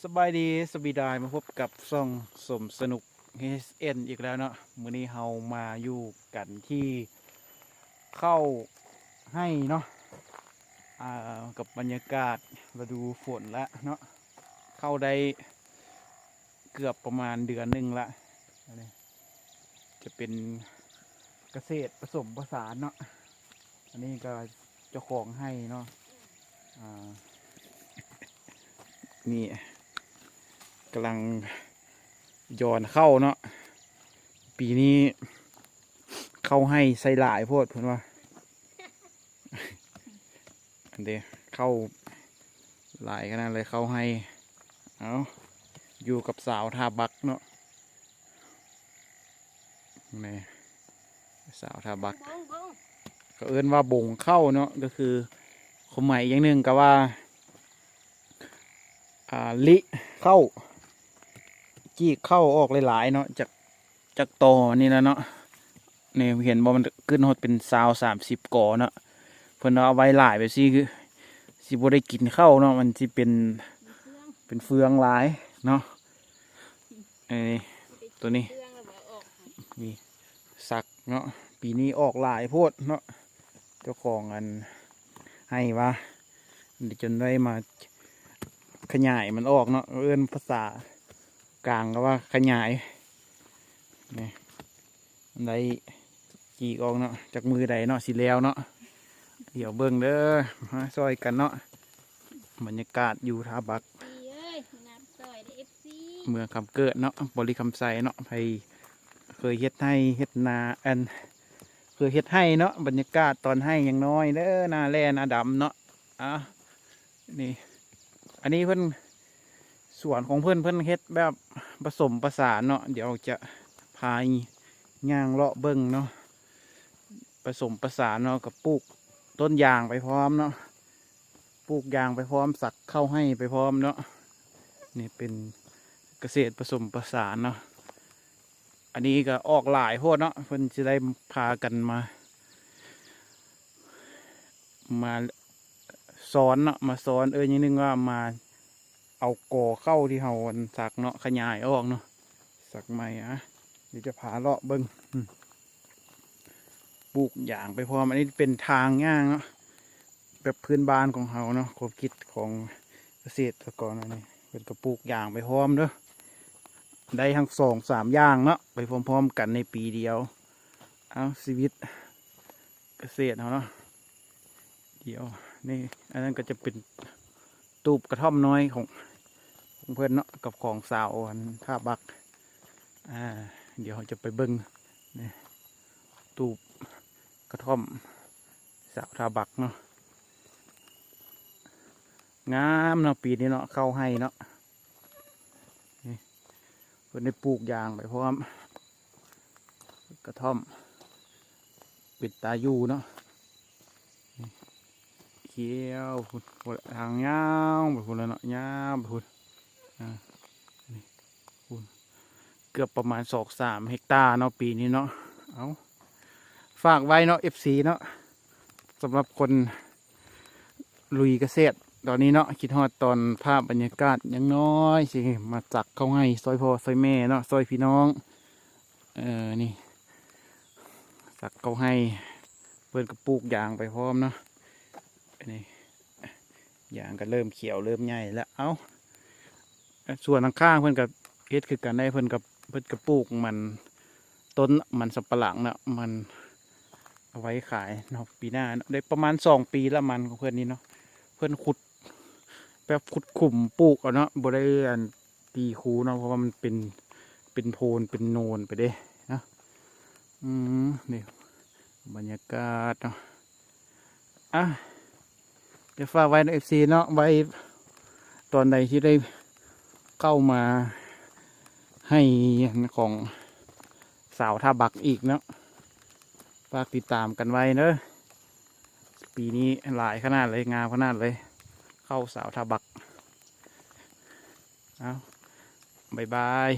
ສະບາຍດີ ສະບາຍດີ ມາພົບກັບຊ່ອງສົມສະໜຸກ ເອສເອັນ ອີກແລ້ວເນາະ. ມື້ນີ້ເຮົາມາຢູ່ກັນທີ່ເຂົ້າໄຮ່ເນາະ ອ່າ ກັບບັນຍາກາດລະດູຝົນລະເນາະ. ເຂົ້າໄດ້ເກືອບປະມານເດືອນໜຶ່ງລະ ອັນນີ້ຈະເປັນກະເສດປະສົມປະສານເນາະ. ອັນນີ້ກໍເຈົ້າຂອງໄຮ່ເນາະ ອ່າ ນີ້ກຳລັງຢອນເຂົ້າເນາະ. ປີນີ້ເຂົ້າໄຮ່ໃສ່ຫຼາຍໂພດເພິ່ນວ່າ ອັນເດ ເຂົ້າຫຼາຍຂະໜາດເລີຍ ເຂົ້າໄຮ່. ເອົາ ຢູ່ກັບສາວທ່າບັກເນາະ. ນີ້ ສາວທ່າບັກ ເຂົາເອີ້ນວ່າບົງເຂົ້າເນາະ ກໍຄືຄວາມໝາຍອີກຢ່າງໜຶ່ງກໍວ່າ ອ່າ ລິເຂົ້າ ຈີກເຂົ້າອອກຫຼາຍໆເນາະ ຈາກ ຈາກຕໍນີ້ລະເນາະ. ນີ້ເຫັນບໍ່ ມັນຂຶ້ນຮອດເປັນຊາວ ສາມສິບ ກໍເນາະ. ເພິ່ນເອົາໄວ້ຫຼາຍແບບຊີ້ ຄືຊິບໍ່ໄດ້ກິນເຂົ້າເນາະ ມັນຊິເປັນ ເປັນເຟືອງຫຼາຍເນາະ. ເອີ ໂຕນີ້ ນີ້ສັກເນາະ ປີນີ້ອອກຫຼາຍໂພດເນາະ. ເຈົ້າຂອງອັນໄຮ່ວ່າ ຈົນໄດ້ມາຂະຫຍາຍມັນອອກເນາະ ເອີ້ນພາສາກາງກໍວ່າຂະຫຍາຍ. ນີ້ ໄດ້ຈີກອອກເນາະ ຈັກມື້ໃດເນາະ ຊິແລ້ວເນາະ. ດຽວເບິ່ງເດີ ມາຊ່ອຍກັນເນາະ. ບັນຍາກາດຢູ່ທ່າບັກ ເມືອງຄຳເກີດເນາະ ບໍລິຄຳໄຊເນາະ. ໃຜເຄີຍເຮັດໄຮ່ເຮັດນາ ອັນ ເຄີຍເຮັດໄຮ່ເນາະ ບັນຍາກາດຕອນໄຮ່ຍັງນ້ອຍເດີ ໜ້າແລ້ໜ້າດຳເນາະ. ອ່າ ນີ້ ອັນນີ້ເພິ່ນ ສວນຂອງເພິ່ນ ເພິ່ນເຮັດແບບປະສົມປະສານເນາະ. ດຽວຈະພາຍ່າງເລາະເບິ່ງເນາະ ປະສົມປະສານເນາະ ກໍປູກຕົ້ນຢາງໄປພ້ອມເນາະ ປູກຢາງໄປພ້ອມ ສັກເຂົ້າໄຮ່ໄປພ້ອມເນາະ. ນີ້ເປັນກະເສດປະສົມປະສານເນາະ. ອັນນີ້ກໍອອກຫຼາຍໂພດເນາະ ເພິ່ນຊິໄດ້ພາກັນມາ ມາຊ້ອນເນາະ ມາຊ້ອນ ເອີ້ນຢ່າງໜຶ່ງວ່າມາເອົາກໍເຂົ້າທີ່ເຮົາອັນສັກເນາະ ຂະຫຍາຍອອກເນາະ ສັກໃໝ່. ອ່ະ ດຽວຈະພາເລາະເບິ່ງ ອືມ ປູກຢາງໄປພ້ອມ. ອັນນີ້ເປັນທາງຍ່າງເນາະ ແບບພື້ນບ້ານຂອງເຮົາເນາະ ຄວາມຄິດຂອງກະເສດຕະກອນ. ອັນນີ້ເພິ່ນກໍປູກຢາງໄປພ້ອມເດີ ໄດ້ທັງສອງສາມຢ່າງເນາະ ໄປພ້ອມໆກັນໃນປີດຽວ. ເອົາ ຊີວິດກະເສດເຮົາເນາະ. ດຽວນີ້ ອັນນັ້ນກໍຈະເປັນຕູບກະທ່ອມນ້ອຍຂອງ ຂອງເພິ່ນເນາະ ກັບຂອງສາວອັນທ່າບັກ. ອ່າ ດຽວເຮົາຈະໄປເບິ່ງ ນີ້ ຕູບກະທ່ອມສາວທ່າບັກເນາະ. ງາມເນາະ ປີນີ້ເນາະ ເຂົ້າໄຮ່ເນາະ. ນີ້ ເພິ່ນໄດ້ປູກຢາງໄປພ້ອມ ກະທ່ອມ ເປັນຕາຢູ່ເນາະ. ນີ້ ຂຽວພຸ້ນ ທາງຍາວໄປພຸ້ນແລ້ວເນາະ ຍາວໄປພຸ້ນ. ອ່າ ນີ້ ພຸ້ນ ເກືອບປະມານສອງສາມເຮັກຕາເນາະ ປີນີ້ເນາະ. ເອົາ ຝາກໄວ້ເນາະ ເອັຟຊີເນາະ ສຳລັບຄົນລຸຍກະເສດຕອນນີ້ເນາະ. ຄິດຮອດຕອນພາບບັນຍາກາດຍັງນ້ອຍ ຊິມາສັກເຂົ້າໄຮ່ຊ່ອຍພໍ່ຊ່ອຍແມ່ເນາະ ຊ່ອຍພີ່ນ້ອງ. ເອີ ນີ້ ສັກເຂົ້າໄຮ່ ເພິ່ນກໍປູກຢາງໄປພ້ອມເນາະ. ອັນນີ້ ຢາງກໍເລີ່ມຂຽວເລີ່ມໃຫຍ່ແລ້ວ. ເອົາ ສວນຂ້າງໆເພິ່ນກໍເຮັດຄືກັນໄດ໋ ເພິ່ນກໍ ເພິ່ນກໍປູກມັນ ຕົ້ນມັນສຳປະຫຼັງເນາະ ມັນເອົາໄວ້ຂາຍເນາະ ປີໜ້າເນາະ. ໄດ້ປະມານສອງປີລະມັນຂອງເພິ່ນນີ້ເນາະ. ເພິ່ນຂຸດ ແບບຂຸດຂຸມປູກເອົາເນາະ ບໍ່ໄດ້ອັນຕີຄູເນາະ ເພາະວ່າມັນເປັນ ເປັນໂພນເປັນໂນນໄປເດ້ເນາະ. ອືມ ນີ້ບັນຍາກາດເນາະ. ອ່ະ ດຽວຝາກໄວ້ເນາະ ເອັຟຊີເນາະ ໄວ້ຕອນໃດທີ່ໄດ້ເຂົ້າມາໄຮ່ຂອງສາວທ່າບັກອີກເນາະ ຝາກຕິດຕາມກັນໄວ້ເດີ. ປີນີ້ຫຼາຍຂະໜາດເລີຍ ງາມຂະໜາດເລີຍ ເຂົ້າສາວທ່າບັກ. ເອົາ ບາຍບາຍ.